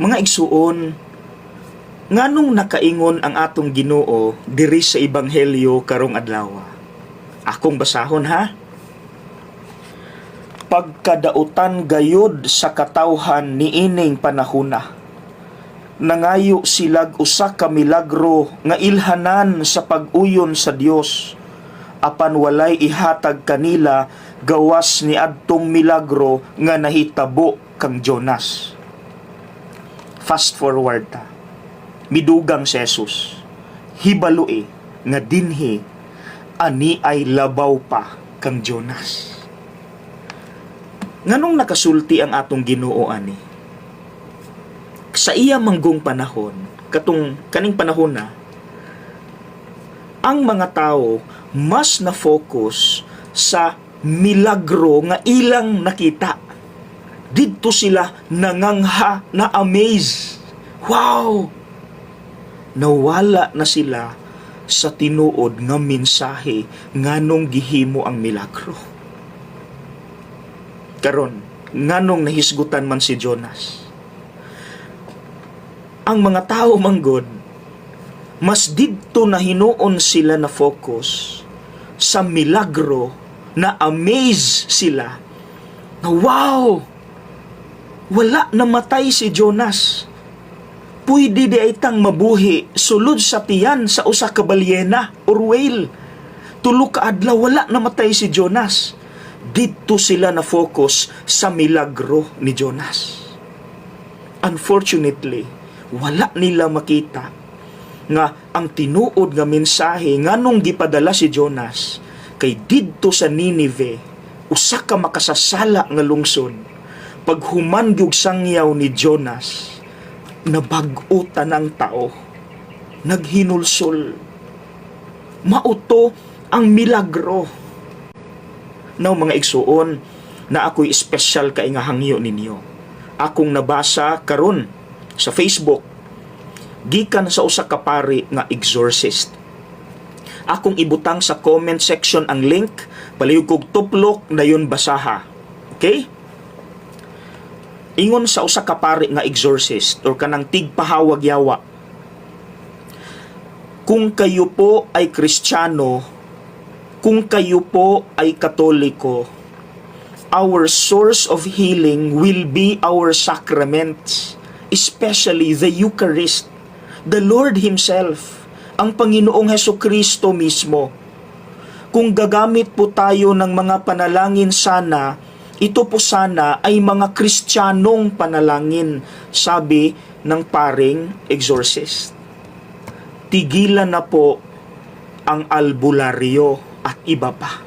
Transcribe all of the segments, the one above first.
Mga igsuon, nganong nakaingon ang atong Ginoo diri sa ebanghelyo karong adlaw? Akong basahon, ha. "Pagkadautan gayud sa katawhan niining panahuna. Nangayo silag usa ka milagro nga ilhanan sa pag-uyon sa Dios, apan walay ihatag kanila gawas ni adtong milagro nga nahitabo kang Jonas." Fast forward ta. Midugang si Jesus. Hibaloi nga dinhi ani ay labaw pa kang Jonas. Nganong nakasulti ang atong Ginoo ani? Sa iya manggong panahon, katong kaning panahon na, ang mga tao mas na focus sa milagro nga ilang nakita. Didto sila nangangha, na amaze. Wow! Nawala na sila sa tinuod nga mensahe nganong gihimo ang milagro. Karon, nganong nahisgutan man si Jonas? Ang mga tao manggod, mas didto na hinuon sila na focus sa milagro, na amaze sila na wow, wala namatay si Jonas, pwede diay tang mabuhi sulod sa tiyan sa usa ka balyena or whale. 3 ka adlaw wala namatay si Jonas. Didto sila na focus sa milagro ni Jonas. Unfortunately, wala nila makita nga ang tinuod nga mensahe nganong gipadala si Jonas kay didto sa Nineveh, usa ka makasasala nga lungsod, paghuman gyud sangyaw ni Jonas, nabag-o tanang tao, naghinulsol. Mao to ang milagro. Now, mga igsuon, na ako'y espesyal kay nga hangyo ninyo. Akong nabasa karon sa Facebook gikan sa usa ka pari nga exorcist. Akong ibutang sa comment section ang link, palihog kog tuplok na yun, basaha. Okay? Ingon sa usa ka pari nga exorcist or kanang tigpahawag yawa. "Kung kayo po ay Kristiyano, kung kayo po ay Katoliko, our source of healing will be our sacraments, especially the Eucharist, the Lord Himself, ang Panginoong Heso Kristo mismo. Kung gagamit po tayo ng mga panalangin sana, ito po sana ay mga Kristiyanong panalangin," sabi ng paring exorcist. "Tigilan na po ang albularyo at iba pa."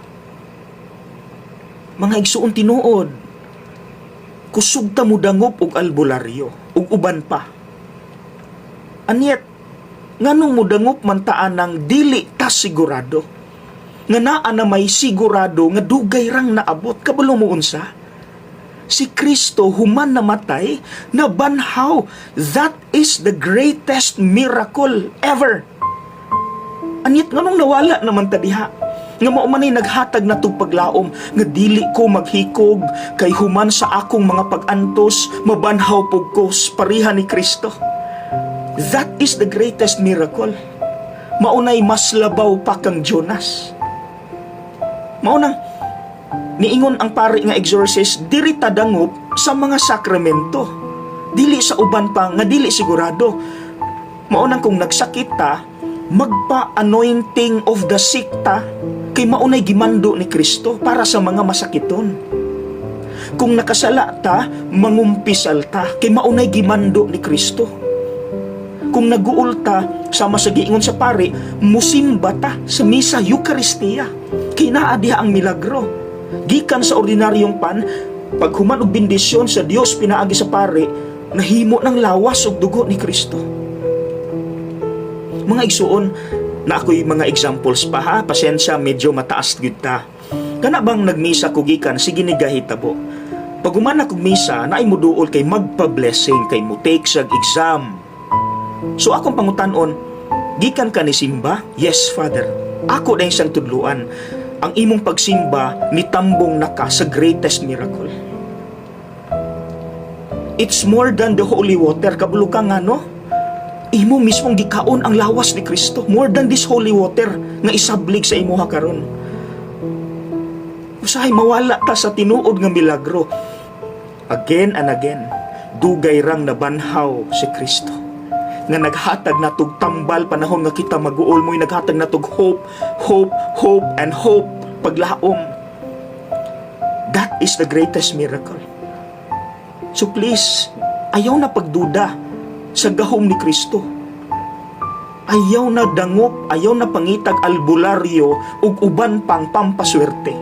Mga igsuon, tinuod, kusog ta mo dangop og albularyo ug uban pa. And yet, nganong mudangop man ta anang dili ta sigurado? Nga naa na may sigurado nga dugay rang naabot, kabalo mo unsa? Si Kristo, human namatay, nabanhaw. That is the greatest miracle ever. And yet, nganong nawala naman ta diha? Nga mao man ay naghatag na paglaom nga dili ko maghikog kay human sa akong mga pag-antos, mabanhaw pug ko pareha ni Kristo. That is the greatest miracle. Maunay mas labaw pa kang Jonas. Maunang niingon ang pari nga exorcist, diri ta dangop sa mga sakramento. Dili sa uban pa nga dili sigurado. Maunang kung nagsakit ta, magpa-anointing of the sick ta kay maunay gimando ni Kristo para sa mga masakiton. Kung nakasala ta, mangumpisal ta kay maunay gimando ni Kristo. Kung naguol ta, sama sa giingon sa pari, musimba ta sa misa Eucharistia. Kay naa diha ang milagro. Gikan sa ordinaryong pan, paghuman og bendisyon sa Dios pinaagi sa pari, nahimo ng lawas ug dugo ni Kristo. Mga igsuon, na ako'y mga examples pa, ha, pasensya, medyo mataas gyud ta. Kana bang nagmisa ko gikan, sige ni gahitabo. Pag human akong misa, naay muduol kay magpa-blessing kay mo take siya exam. So akong pangutanon, "Gikan ka ni simba?" "Yes, Father." Ako na siyang tudluan. Ang imong pagsimba ni tambong naka sa greatest miracle. It's more than the holy water. Kabalo ka nga, no? Imo mismong gikaon ang lawas ni Kristo. More than this holy water nga isablig sa imuha karon. Usahay mawala ta sa tinuod nga milagro. Again and again, dugay rang nabanhaw si Kristo nga naghatag natog tambal panahon nga kita maguol. Mo'y naghatag natog hope, hope, hope, and hope, paglaom. That is the greatest miracle. So please, ayaw na pagduda sa gahom ni Kristo. Ayaw na dangop, ayaw na pangitag albularyo ug uban pang pampaswerte.